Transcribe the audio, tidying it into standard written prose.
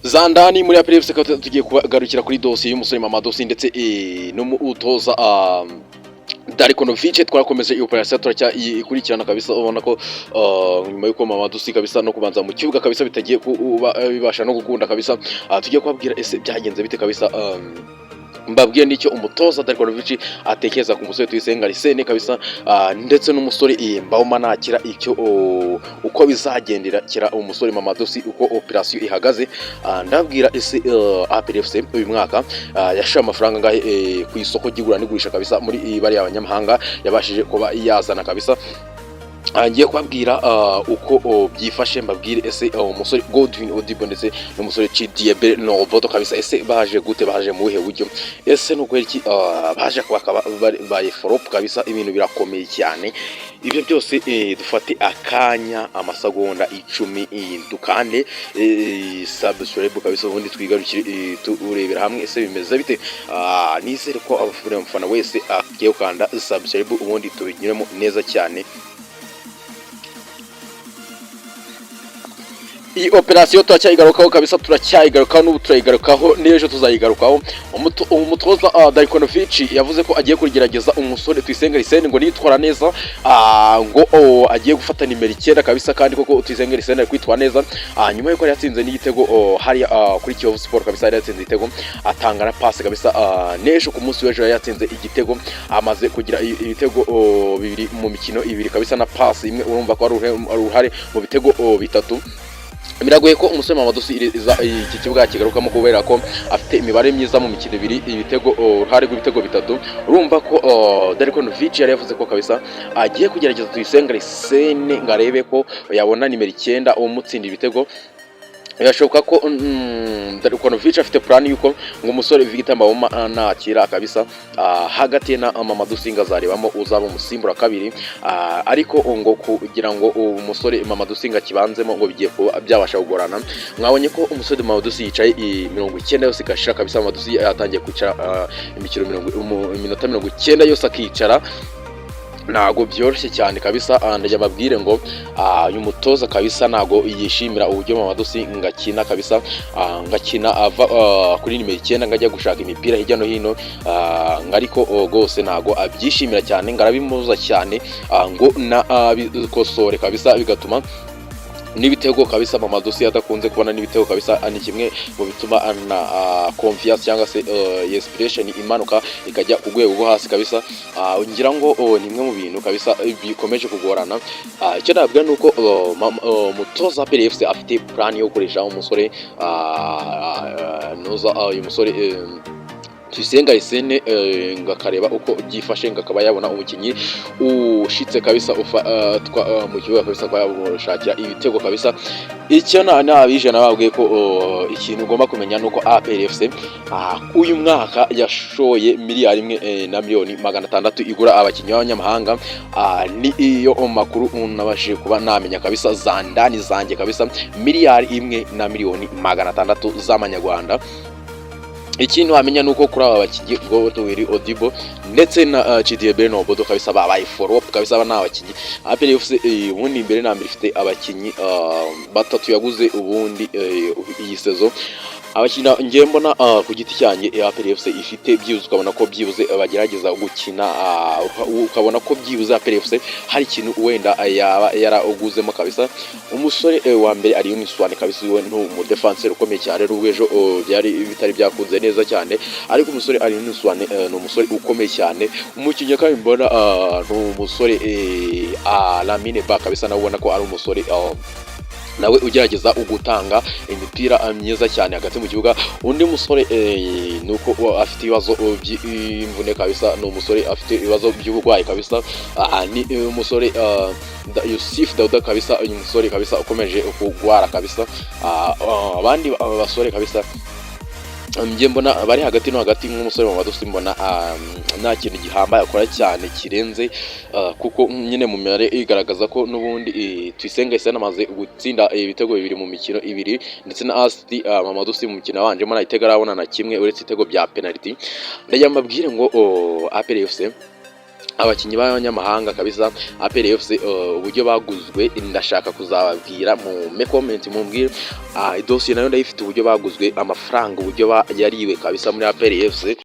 Zandani muri APR FC, tugiye kugarukira kuri dosiye y'umusore Mamadou Sy ndetse n'umutoza Darko Novic. Twarakomeje iyo operation, turacyayikurikirana kabisa. Ubona ko nyuma y'uko Mamadou Sy kabisa no kubanza mu kibuga kabisa bitagiye kuba bibasha no gukunda kabisa, tugiye kubabwira ese byagenze bite kabisa, mbabwiye n'icyo umutoza Darko Novic atekereza ku musore Tuyisenge Arsene kabisa, ndetse n'umusore Mbaoma nakira icyo uko bizagendera kira umusore Mamadou Sy, uko operation ihagaze. Ndabwira ese APR FC uyu mwaka yashoye amafaranga angahe ku isoko ry'igura n'igurisha kabisa muri bariya abanyamahanga yabashije kuba yazana kabisa. Ngiye kubabwira uko byifashe, mbabwire ese umusore Godwin Odibo ndetse n'umusore Chidiebere Nwobodo kabisa, ese baje gute, baje mu buhe buryo, ese nuko iki baje bakaba baye flop kabisa? Ibintu birakomeye cyane. Ibyo byose, dufate akanya amasegonda 10, dukande subscribe kabisa, ubundi twigarukire, turebera hamwe ese bimeze bite. Nizere ko umufana wese agiye gukanda subscribe, ubundi tubinyuremo neza cyane. Iyi operasiyo turacyayigarukaho kabisa, turacyayigarukaho n'ubu, turayigarukaho n'ejo tuzayigarukaho. Umutoza Darko Novic yavuze ko agiye kugerageza umusore Tuyisenge Arsene, ngo nitwara neza ngo agiye gufata nimero 9 kabisa. Kandi koko Tuyisenge Arsene ari kwitwara neza, nyuma yuko yari yatsinze n'igitego hariya kuri Kiyovu Sport kabisa. Yari yatsinze igitego, atanga na passe kabisa. N'ejo ku munsi w'ejo yari yatsinze igitego, amaze kugira ibitego bibiri mu mikino ibiri kabisa na passe imwe. Urumva ko ari uruhare mu bitego bitatu. Biragoye ko umusore Mamadou Sy iki kibuga kigarukamo, kubera ko afite imibare myiza mu mikino ibiri, ibitego, uruhare rw'ibitego bitatu. Urumva ko Darko Novic yari yavuze ko kabisa agiye kugerageza Tuyisenge Arsene ngo arebe ko yabona nimero 9 umutsinda ibitego. Birashoboka ko Darko Novic afite plan yuko ngo umusore Victor Mbaoma nakira kabisa, hagati ye na Mamadou Sy azarebamo uzaba umusimbura kabiri, ariko ngo kugira ngo umusore Mamadou Sy akibanzemo ngo bigiye kuba byabasha kugorana. Mwabonye ko umusore Mamadou Sy yicaye 90 yose igashira kabisa. Mamadou Sy yatangiye kwicara imikino iminota 90 yose akicara, ntago byoroshye cyane kabisa. Ndajya mbabwire ngo uyu mutoza kabisa ntago yishimira uburyo Mamadou Sy ngakina kabisa, ngakina ava kuri nimero 9, ngajya gushaka imipira hirya no hino, ariko rwose ntago abyishimira cyane, ngarabimuza cyane, ngo na abikosore kabisa. Bigatuma n'ibitego kabisa Mamadou Sy adakunze kubona n'ibitego kabisa. Ni kimwe mu bituma na confiance cyangwa se inspiration imanuka ikajya ku rwego rwo hasi kabisa. Ngira ngo ni imwe mu bintu kabisa bikomeje kugorana. Icyo nabwira ni uko umutoza APR FC afite plan yo gukoresha umusore nuza uyu musore Tuyisenge Arsene, ngo akareba uko byifashe, ngo akaba yabona umukinnyi ushitse kabisa mu kibuga kabisa, akaba yamushakira ibitego kabisa. Icyo nabije nababwiye ko ikintu ugomba kumenya nuko APR FC uyu mwaka yashoye miliyari 1 na miliyoni 600 igura abakinnyi b'abanyamahanga. Ni iyo makuru nabashije kuba namenya kabisa, zandani zanjye kabisa, miliyari 1 na miliyoni 600 z'amanyarwanda. Ikintu wamenya nuko kuri aba bakinnyi Godwin Odibo ndetse na Chidiebere Nwobodo kabisa babaye flop kabisa. Aba ni abakinnyi APR FC ubundi mbere na mbere ifite abakinnyi batatu yaguze ubundi iyi saison. Abakinnyi ngiye mbona ku giti cyanjye APR FC ifite, byibuze ukabona ko byibuze bagerageza gukina, ukabona ko byibuze APR FC hari ikintu wenda yaba yaraguzemo kabisa. Umusore wa mbere ari Souane kabisa, we ni umudefanseri ukomeye cyane, nubwo ejo byari bitari byakunze neza cyane, ariko umusore ari Souane ni umusore ukomeye cyane. Umukinnyi kandi mbona ni umusore Lamine Ba kabisa, nawe ubona ko ari umusore nawe ugerageza gutanga imipira myiza cyane hagati mu kibuga. Undi musore ni uko afite ibibazo by'imvune kabisa, ni umusore afite ibibazo by'uburwayi kabisa, ni umusore Yusuf Dauda kabisa, uyu musore kabisa ukomeje kugwara kabisa. Abandi basore kabisa njye mbona bari hagati no hagati, nk'umusore Mamadou Sy, mbona nta kintu gihambaye akora cyane kirenze, kuko nyine mu mibare igaragaza ko n'ubundi Tuyisenge Arsene amaze gutsinda ibitego bibiri mu mikino ibiri ndetse na assist. Mamadou Sy mu mukino wabanjemo nta gitego arabona na kimwe uretse ibitego bya penalty. Ndagira mbabwire ngo APR FC Abakinnyi b'abanyamahanga kabisa, APR FC, uburyo baguzwe ndashaka kuzababwira mu me comment, mumbwire. Idosiye nayo ndayifite, uburyo baguzwe, amafaranga uburyo yariwe kabisa muri APR FC.